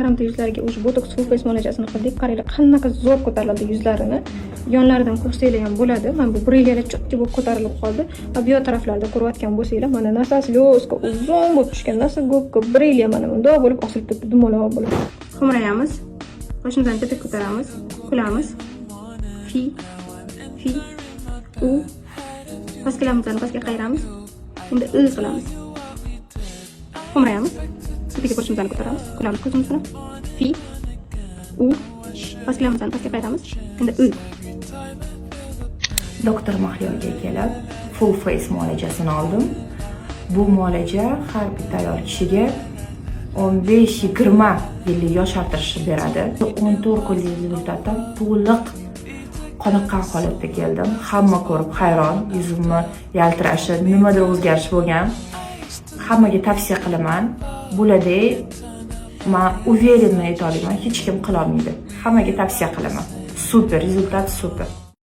Yarimta yuzlariga уже botoks full face muolajasini qildik. Qaranglar, qanaqa zo'r ko'tarildi yuzlarini. Yonlaridan ko'rsanglar ham bo'ladi. Mana bu брови lar чётко bo'lib ko'tarilib qoldi. Va bu yoq taraflarda ko'rayotgan bo'lsanglar, mana носослёзка uzun bo'lib tushgan, носогубка, брови mana bundoq bo'lib osilib turibdi, dumaloq bo'lib. Xo'mrayamiz. Boshimizni tepaga ko'taramiz, kulamiz. Fi, fi, u. Pastkalarimizni pastga qayiramiz. Endi i qilamiz. Xo'mrayamiz. Tepaga boshimizni ko'taramiz, kulamiz ko'zimiz bilan. Fi, u. Pastkalarimizni pastga qayiramiz. Endi i. Doktor Mahliyoga kelib full face muolajasini oldim. Bu muolaja har bitta ayol kishiga 15-20 yillik yoshartirishni beradi. 14 kunlik результат dan to'liq qoniqqan holatda keldim. Hamma ko'rib hayron, yuzimni yaltirashi, nimadir o'zgarish bo'lgan. Hammaga tavsiya qilaman. Bo'ladi, man уверенно ayta olaman, hech kim qilolmaydi. Hammaga tavsiya qilaman. Супер, результат супер.